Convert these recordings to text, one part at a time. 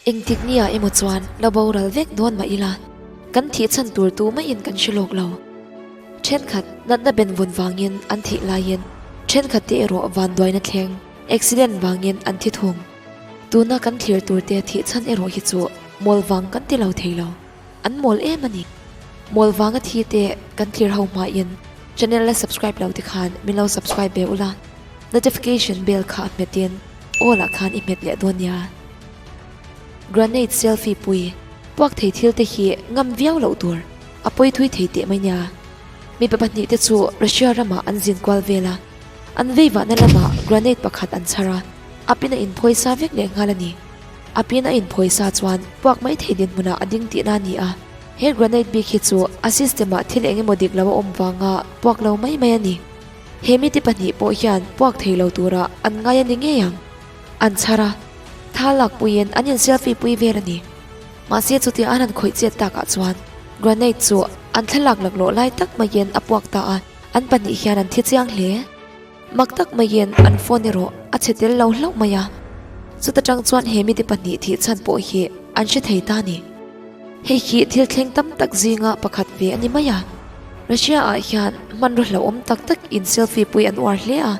Engtik nia emaw chuan la boral vek dawn mah ila, kan thih chhan tur tu maiin kan hre lawk lo. Thenkhat natna ben vun vangin an thih laiin thenkhat te erawh vanduaina thleng, accident vangin an thi thung. Tuna kan thlir tur te thih chhan erawh hi chu mawl vang kan ti lo thei lo. An mawl em a ni. Mawl vanga thi te kan thlir ho hmain channel la subscribe lo te khan min lo subscribe ve ula, notification bell kha a hmetin all ah khan i hmet leh dawn nia. Granade selfie pui puak thei thil te hi ngam viau loh tur a pawi thui thei teh mai nia. Mipa pahnih te chu Russia ramah an zin kual vel a, an veivahna lamah granade pakhat an chhar a, a pin a inphawisa vek leh nghal a ni. A pin a inphawisa chuan puak mai thei dinhmunah a ding tihna a ni a, he granade bik hi chu a system ah thil eng emaw dik lo a awm vanga puak lo mai mai a ni. He mite pahnih pawh hian puak thei lo tura an ngai a ni ngei ang. An chhar a, tha lak puiin an in selfie pui vel a ni. Mahse chutia an han khawih chet takah chuan granade chu an thlalak laklawh lai tak maiin a puak ta a, an pahnih hian an thi chiang hle. Mak tak maiin an phone erawh a chhe tel lo hlauh mai a, chuta tang chuan he mite pahnih thih chhan pawh hi an hre thei ta a ni. Hei hi thil thleng tam tak zinga pakhat ve a ni mai a, Russia ah hian hmanraw hlauhawm tak tak in selfie pui an uar hle a.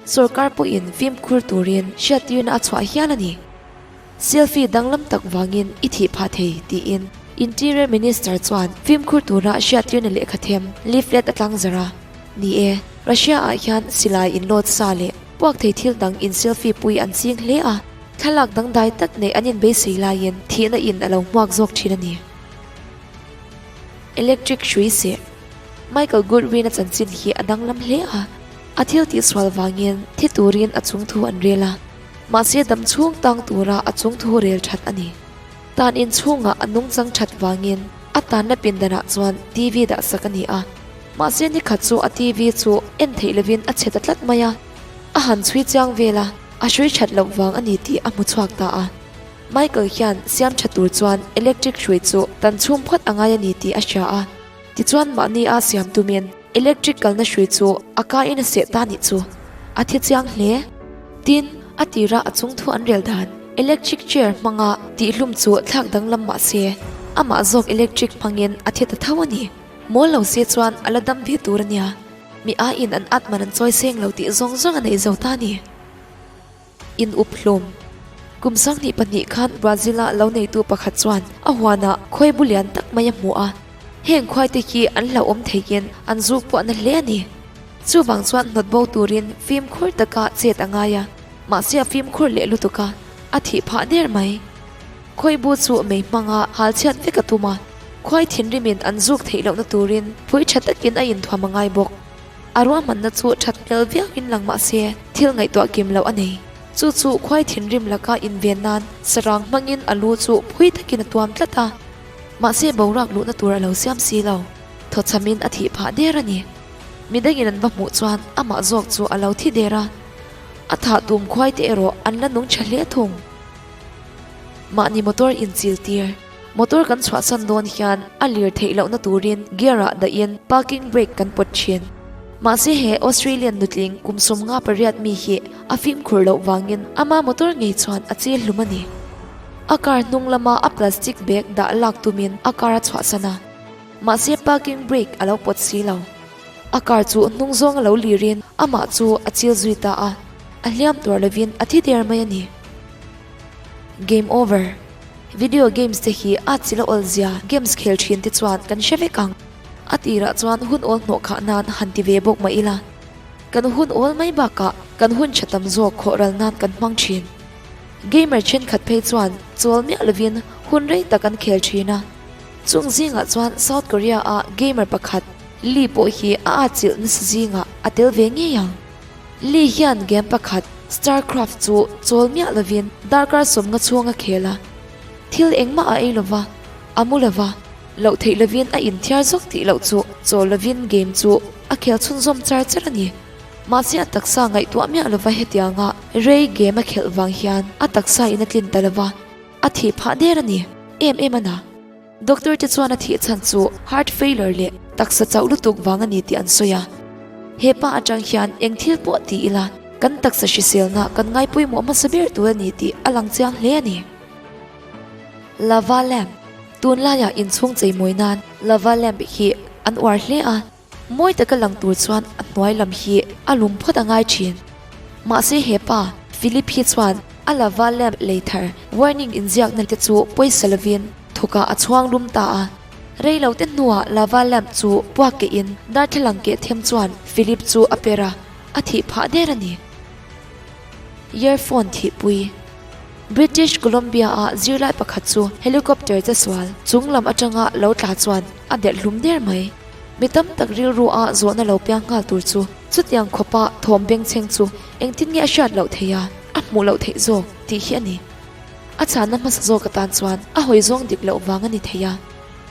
Sorkar pawhin fimkhur turin hriattirna a chhuah hial a ni. Selfie danglam tak vangin i thih phah thei, tiin Interior Minister chuan fimkhur tura hriattirna lehkha them leaflet a tlang zar a. Ni e, Russia-ah hian silai inlawt sa leh puak thei thil dang in selfie pui an ching hle a, thlalak dangdai tak neih an inbeisei laiin thihna in a lo hmuak zawk thin a ni. Electric hrui seh Michael Goodwin-a chanchin hi a danglam hle a. A thil tihsual vangin thi turin a chung thu an rel a, mahse dam chhung tang tura a chung thu rel that a ni. Tan in chhungah a nungchang that vangin a tanna pindanah chuan TV dah sak a ni a, mahse nikhat chu a TV chu en theih lovin a chhe ta tlat mai a, a han chhui chiang vel a, a hrui that loh vang a ni tih a hmu chhuak ta a. Michael hian siam tha tur chuan electric hrui chu tan chhung phawt a ngai a ni tih a hria a, tichuan mahni a siam tumin, Electric kalna hrui chu a ka in a seh ta nih chu a thi chiang hle. Tin, a tira a chung thu an rel dan electric chair hmanga tihhlum chu thlak danglam mah se, amah zawk electric hmangin a thi ta tho a ni. Mawl lo se chuan a la dam ve tur a nia. Mi aiin an at man an chawi seng lo tih zawng zawng a nei zo ta a ni. In up hlawm. Kum 22 khan Brazil-a lo neitu pakhat chuan a huanah khawi bu lian tak mai a hmu a. Heng khuaite hi an hlauhawm theihin an zuk pawh na hle a ni. Chuvang chuan hnawt bo turin fimkhur taka chet a ngai a, mahse a fimkhur leh lutuk a, a thih phah der mai. Khawi bu chu mei hmanga hal chhiat vek a tum a, khuai thinrimin an zuk theih lohna turin phui tha takin a inthuam a ngai bawk. A ruahmanna chu that hmel viauin lang mah se, thil ngaihtuah kim loh a nei. Chu chu khuai thinrim laka inven nan sarang hmangin a lu chu phui takin a tuam tlat a. Mahse boruak luhna tur a lo siam si lo. Thawchhamin a thih phah der a ni. Midangin an va hmuh chuan amah zawk chu a lo thi der a. A thah tum khuai te erawh an la nung tha hle thung. Mahni motor inchil tir. Motor kan chhuahsan dawn hian a lir theih lohna turin gear ah dahin parking brake kan pawt thin. Mahse he Australian nutling kum 58 mi hi a fimkhur loh vangin ama motor ngei chuan a chil hlum a ni. A car hnung lama a plastic bag dah lak tumin a car a chhuahsan a. Mahse parking brake a lo pawt si lo. A car chu hnung zawng a lo lirin amah chu a chil zui ta a, a hliam tuar lovin a thi der mai a ni. Game over. Video games te hi a chila awl zia games khel thin te chuan kan hre vek ang. A tirah chuan hun awl hnawh khah nan han ti ve bawk mah ila. Kan hun awl mai bakah kan hun tha tam zawk khawh ral nan kan hmang thin. Gamer thenkhat phei chuan chawl miah lovin hun rei tak an khel thin a. Chung zingah chuan South Korea a gamer pakhat Lee pawh hi a atchilh nasa zingah a tel ve ngei ang. Lee hian game pakhat StarCraft chu chawl miah lovin darkar 50 chhung a khel a. Thil engmah a ei lova, a mu lova, loh theih lovin a inthiar zawk tih loh chu chawl lovin game chu a khel chhunzawm char char a ni. Mahse a taksa ngaihtuah miah lova hetianga rei game a khelh vang hian a taksa in a tlin ta lova, a thih phah der a ni em em a na. Doctor te chuan a thih chhan chu heart failure leh taksa chauh lutuk vang a ni tih an sawi a. He pa atang hian eng thil pawh ti ila kan taksa hriselna kan ngaipawimawh hmasa ber tur a ni tih a lang chiang hle a ni. Lava lamp, Tunlaiah inchhung cheimawi nan lava lamp hi an uar hle a, mawi taka lang tur chuan a hnuai lam hi a lum phawt a ngai thin. Mahse he pa, Philip hi chuan a lava lamp lei thar warning inziakna te chu pawisa lovin thawkah a chhuang lum ta a. Rei lo te hnuah lava lamp chu puak kehin darthlalang keh them chuan Philip chu a per a, a thih phah der a ni. Earphone thihpui. British Columbia-a zirlai pakhat chu helicopter che sual chung lam atanga lo tla chuan a delh hlum der mai. Mi tam tak rilru a zawhna lo piang nghal tur chu chutiang khawpa thawm bengchheng chu engtin nge a hriat loh theih a, a hmuh loh theih zawk tih hi a ni. A chhanna hmasa zawk atan chuan a hawi zawng dik loh vang a ni thei a.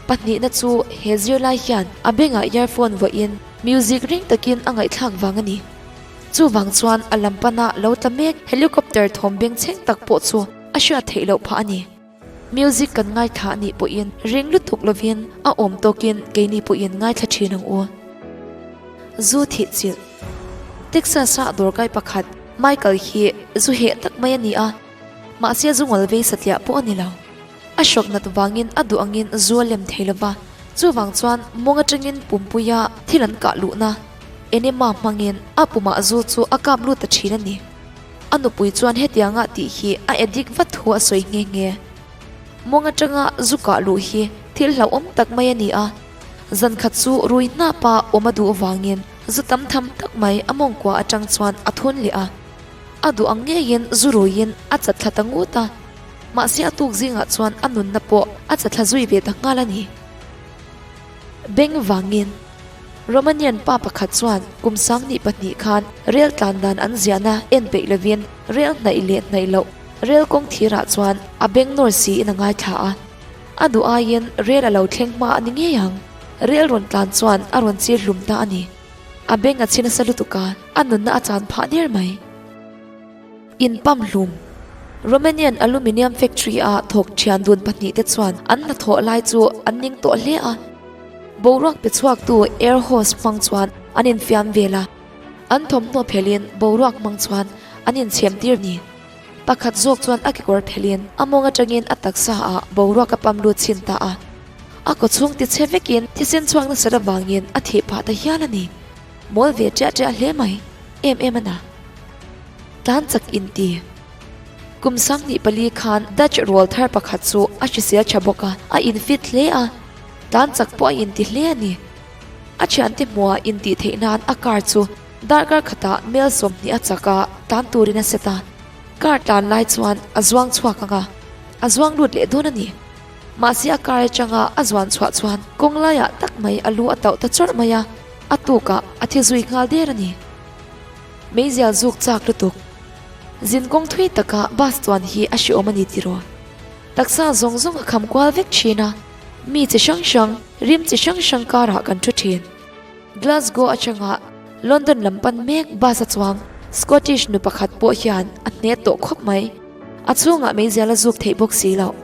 Pahnihna chu he zirlai hian a bengah earphone vawiin music ring takin a ngaihthlak vang a ni. Chuvang chuan a lam pana lo tla mek helicopter thawm bengchheng tak pawh chu a hriat theih loh phah a ni. Music kan ngaithla a nih pawhin ring lutuk lovin a awm tawkin keini pawhin ngaithla thin ang u. Zu thih chilh. Texas-a dawrkai pakhat Michael hi zu heh tak mai a ni a, mahse zu ngawl vei satliah pawh a ni lo. A hrawk nat vangin a duh angin zu a lem thei lova, chuvang chuan mawng atangin pumpuia thil an kah luhna enema hmangin a pumah zu chu a kap lut ta thin a ni. A nupui chuan hetianga tih hi a addict vat thu a sawi nghe nghe. Mawng atanga zu kah luh hi thil hlauhawm tak mai a ni a, zan khat chu rui hnapa awm a duh vangin zu tam tham tak mai a mawngkua atang chuan a thun leh a. A duh ang ngeiin zu ruiin a chat thla ta ngut a. Mahse a tuk zingah chuan a nunna pawh a chatthla zui ve ta nghal a ni. Beng vangin Romanian pa pakhat chuan kum sanghnih pahnih khan rel tlan dan an ziahna en peih lovin rel hnaih leh hnaih loh rel kawng thirah chuan a beng nawr siin a ngaithla a. A duh aiin rel a lo thleng hma a ni ngei ang. Rel rawn tlan chuan a rawn chir hlum ta a ni. A beng a chhi nasa lutuk a, a nunna a chan phah ner mai. Inpam hlum. Romanian aluminium factory-a thawk thian dun pahnihte chuan an hnathawh lai chu an ning tawh hle a. Boruak pe chhuaktu air hose hmang chuan an infiam vel a, an thawmhnaw phelhin boruak hmang chuan an inchhem tir ni. Pakhat zawk chuan a kekawr phelhin a mawng atangin a taksa ah boruak a pam lut chhin ta a. A kawchhung tichhe vekin thisen chhuak nasat avangin a thih phah ta hial a ni. Mawl ve ṭiah ṭiah hle mai, em em a na. Tlan chak inti. Kum 24 khan Dutch rual thar pakhat chu a hrisel tha bawk a, a infit hle a, tlan chak pawh a inti hle a ni. A thiante hmuhah intih theih nan a car chu darkar khatah mel 20 a chak a, tlan turin a set a. Car tlan lai chuan a zuang chhuak ang a, a zuang lut leh dawn a ni. Mahse a car atanga a zuan chhuah chuan kawng laiah tak mai a lu a tauh ta chawrh mai a, a tukah a thi zui nghal der a ni. Meizial zuk chak lutuk. Zin kawng thui taka bus chuan hi a hreawm a ni tiraw? Taksa zawng zawng a kham kual vek thin a, mi chi hrang hrang, rim chi hrang hrang karah kan thu thin. Glasgow atanga London lam pan mek bus a chuang Scottish nu pakhat pawh hian a hne tawh khawp mai. A chhungah meizial a zuk theih bawk si loh.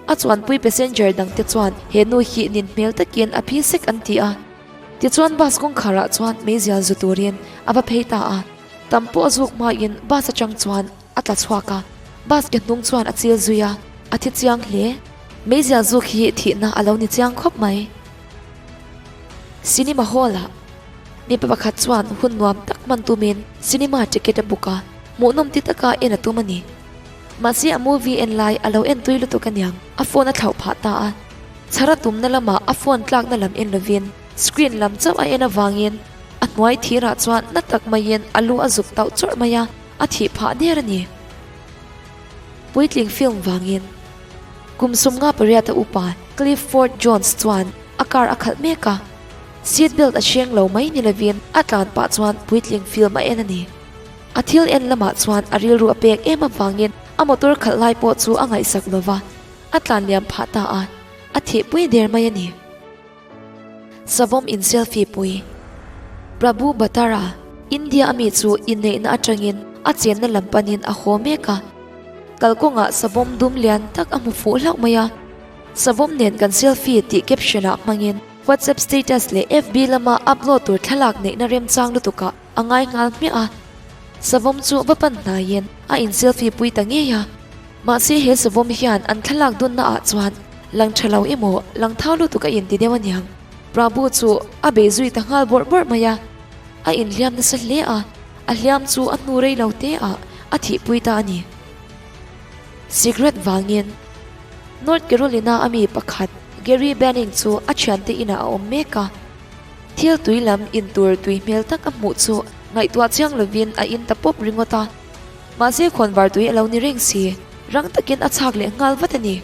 A chuanpui passenger dangte chuan he nu hi nin hmel takin a phi sek an ti a. Tichuan bus kawngkharah chuan meizial zu turin a va phei ta a, tam pawh a zuk hmain bus atang chuan a tla chhuak a, bus ke hnung chuan a chil zui a, a thi chiang hle. Meizial zuk hi thihna a lo ni chiang khawp mai. Cinema hall-ah mipa pakhat chuan hun nuam tak hman tumin cinema ticket a book a, hmuhnawm ti taka en a tum a ni. Mahse a movie en lai a lo en tui lutuk aniang, a phone a thlauh phah ta a. Chhara tumna lamah a phone tlakna lam en lovin screen lam chauh a en avangin a hnuai thirah chuan na tak maiin a lu a zuk tauh chawrh mai a, a thih phah der a ni. Puitling film vangin kum 58 a upa Clifford Jones chuan a car a khalh mek a, seat belt a hreng lo mai ni lovin a tlan pah chuan puitling film a en a ni. A thil en lamah chuan a rilru a pek em avangin a motor khalh lai pawh chu a ngaihsak lova. A tlan liam phah ta a, a thihpui der mai a ni. Savawm in selfie pui. Prabhu Bhatara, India a mi chu inneihna atangin a chenna lam panin a haw mek a. Kalkawngah savawm dum lian tak a hmu fuh hlauh mai a. Savawm nen kan selfie tih caption ah hmangin WhatsApp status leh FB lama upload tur thlalak neihna remchang lutukah a ngai nghal hmiah a. Savawm chu va pan hnaiin a in selfie pui ta ngei a. Mahse he savawm hian an thlalak dunna ah chuan lang tha lo emaw lang thau lutuk a inti deuh aniang. Prabhu chu a bei zui ta nghal bawrh bawrh mai a, a inhliam nasa hle a, a hliam chu a hnu rei lo te ah a thihpui ta a ni. Cigarette vangin North Carolina a mi pakhat Gary Banning chu a thiante inah a awm mek a. Thil tui lam in tur tui hmel tak a hmuh chu ngaihtuah chiang lovin a in ta pawp ringawt a. Mahse khawnvar tui a lo ni reng si, rang takin a chhak leh nghal vat a ni.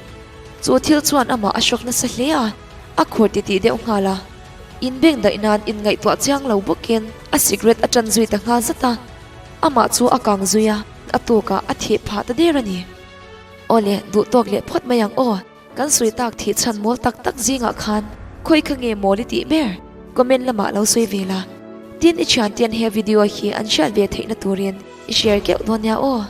Chu thil chuan amah a hrawk nasa hle a, a khur titih deuh nghal a. Inbeng daih nan inngaihtuah chiang lo bawkin a cigarette a tan zui ta nghal zat a, amah chu a kang zui a, a tukah a thih phah ta der a ni. Awle, duh tawk leh phawt mai ang aw. Kan sawi tak thih chhan mawl tak tak zingah khan khawi kha nge mawl i tih ber? Comment lamah lo sawi ve la. Tin i thianten he video hi an hriat ve theihna turin i share keuh dawn nia aw.